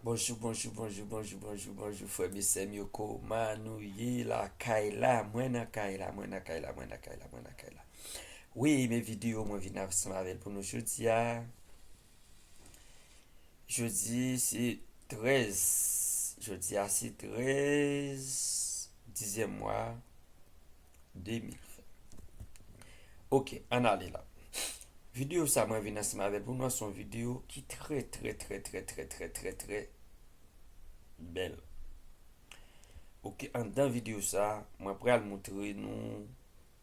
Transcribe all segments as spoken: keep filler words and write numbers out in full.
Bonjou, bonjou, bonjou, bonjou, bonjou, bonjou, frè m e sè m yo, kòman nou ye lakay la? Mwen nan kay la, mwen nan kay la, mwen nan kay la, mwen nan kay la. Wi, men videyo mwen vin ansanm avè l pou nou jodi a. Jodi se trèz. Jodi a se trèz, dizyèm mwa de mil ven. Ok, ann ale la. Videyo sa mwen vin ansanm avè l pou nou an, se yon videyo ki trè, trè, trè, trè, trè, trè, trè, trè bèl. Ok, anndan videyo sa, mwen pral montre nou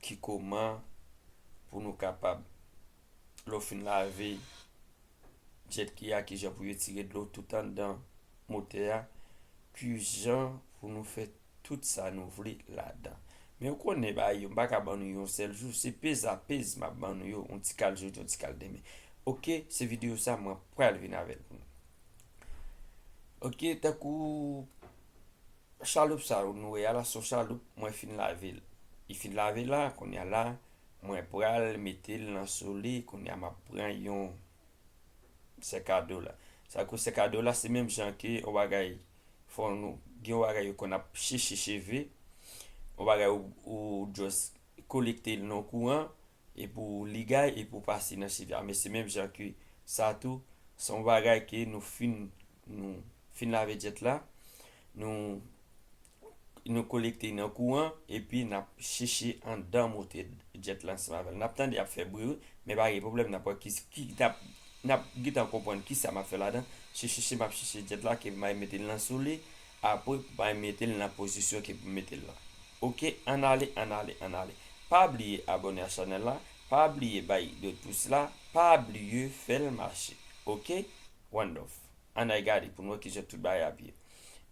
ki kòman pou nou kapab, lè w fin lave djèt li a, kijan pou yo tire dlo tout anndan motè a, kijan pou nou fè tout sa nou vle ladan. Men ou konnen bagay yo, m pa ka ban nou yon sèl jou, se pèz a pèz m ap ban nou yo, yon ti kal jodi, yon ti kal demen. Ok, se videyo sa mwen pral vin avè l pou nou. Ok, tankou chaloup sa nou wè a la, se yon chaloup mwen fin lave l. Li fin lave la, kounye a la, mwen pral mete l nan sole, kounye a m ap pran yon sèkado la. Sa kou sèkado la, se menm jan ke yon bagay, fò nou, gen yon bagay yo konn ap cheche cheve, yon bagay ou, ou just kolekte l nan kouran, epi w ligay, epi w pase nan cheve a. Men se menm jan ke sa tou, se yon bagay ke nou fin, nou fin lave djèt la, nou, nou kolekte nan kouran, epi n ap cheche anndan motè djèt la ansanm avè l. N ap tande y ap fè bri, wi, men pa gen pwoblèm, n ap wè ki, ki, n ap, n ap gentan konprann kisa m ap fè ladan. Se cheche m ap cheche djèt la, ke m al mete l nan sole, apre pou m al mete l nan pozisyon ke pou m mete l la. Ok, ann ale, ann ale, ann ale. Pa bliye abòne a chanèl la, pa bliye bay de pous la, pa bliye fè l mache. Ok, one love. Ann al gade pou n wè kijan tout bagay ap ye.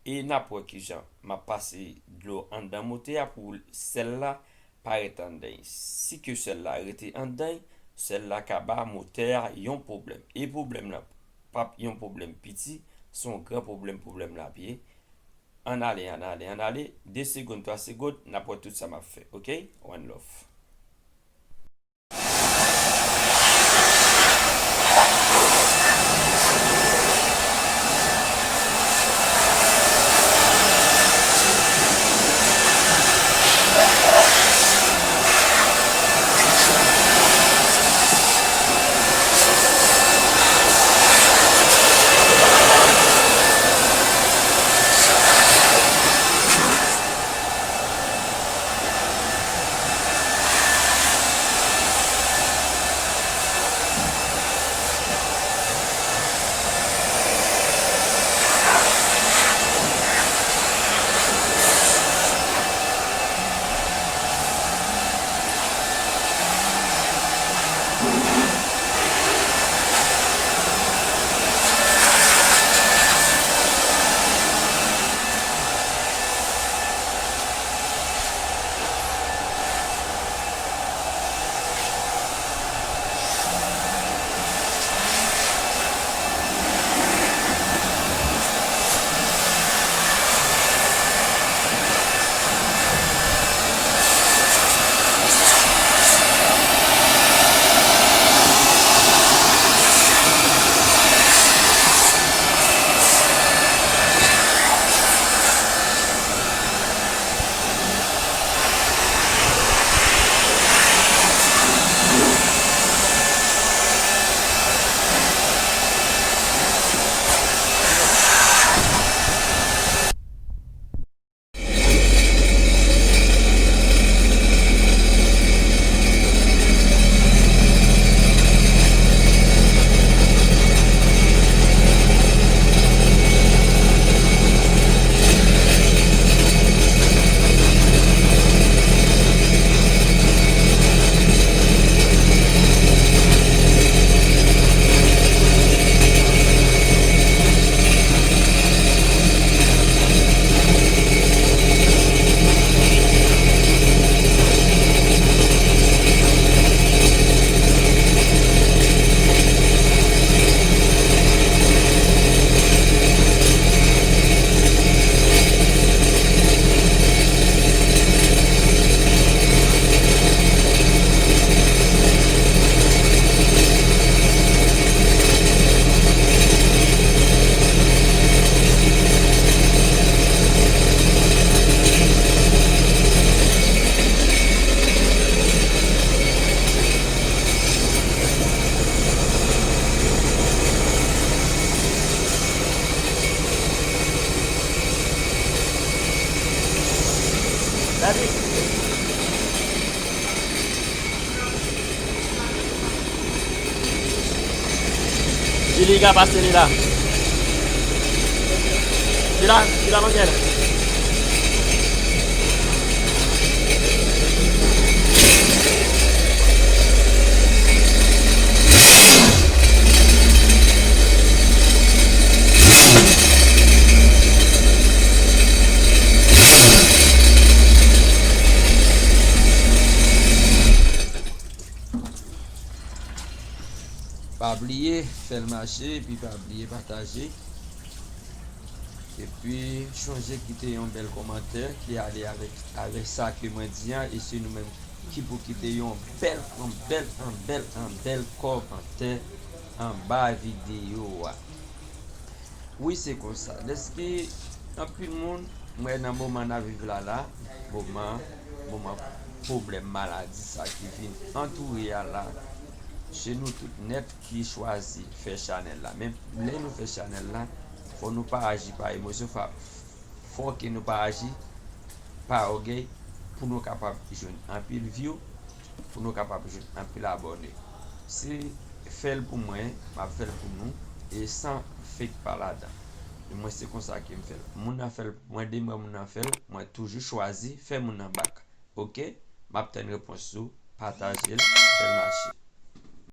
E n ap wè kijan m ap pase dlo anndan motè a pou sèl la pa ret anndan l. Si ke sèl la rete anndan l, sèl la ka ba motè a yon pwoblèm. E pwoblèm nan p ap yon pwoblèm piti, se yon gran pwoblèm, pwoblèm la ap ye. Ann ale, ann ale, ann ale. De segonn, twa segonn, n ap wè tout sa m ap fè. Ok? One love. Jili ka pase li la. Li la, li la, manzè. Pa bliye fè l mache, epi pa bliye pataje. Epi chonje kite yon bèl kòmantè ki ale avèk, avèk sa ke mwen di an, e se nou menm ki pou kite yon bèl, yon bèl, yon bèl, yon bèl kòmantè anba videyo a. Wi, se konsa. Dèske anpil moun, m wè nan moman n ap viv la la, moman, moman pwoblèm maladi sa ki vin antoure a la, se nou tout nèt ki chwazi fè chanèl la. Men lè nou fè chanèl la, fò nou pa aji pa emosyon, fò, fò ke nou pa aji pa ògèy pou nou kapab jwenn anpil view, pou nou kapab jwenn anpil abòne. Se fè l pou mwen, m ap fè l pou nou, e san fake pa ladan. E mwen se konsa ke m fè l. Moun nan fè l pou mwen, demen moun nan fè l, mwen toujou chwazi fè moun nan bak. Oke? M ap tann repons ou, pataje l, fè l mache.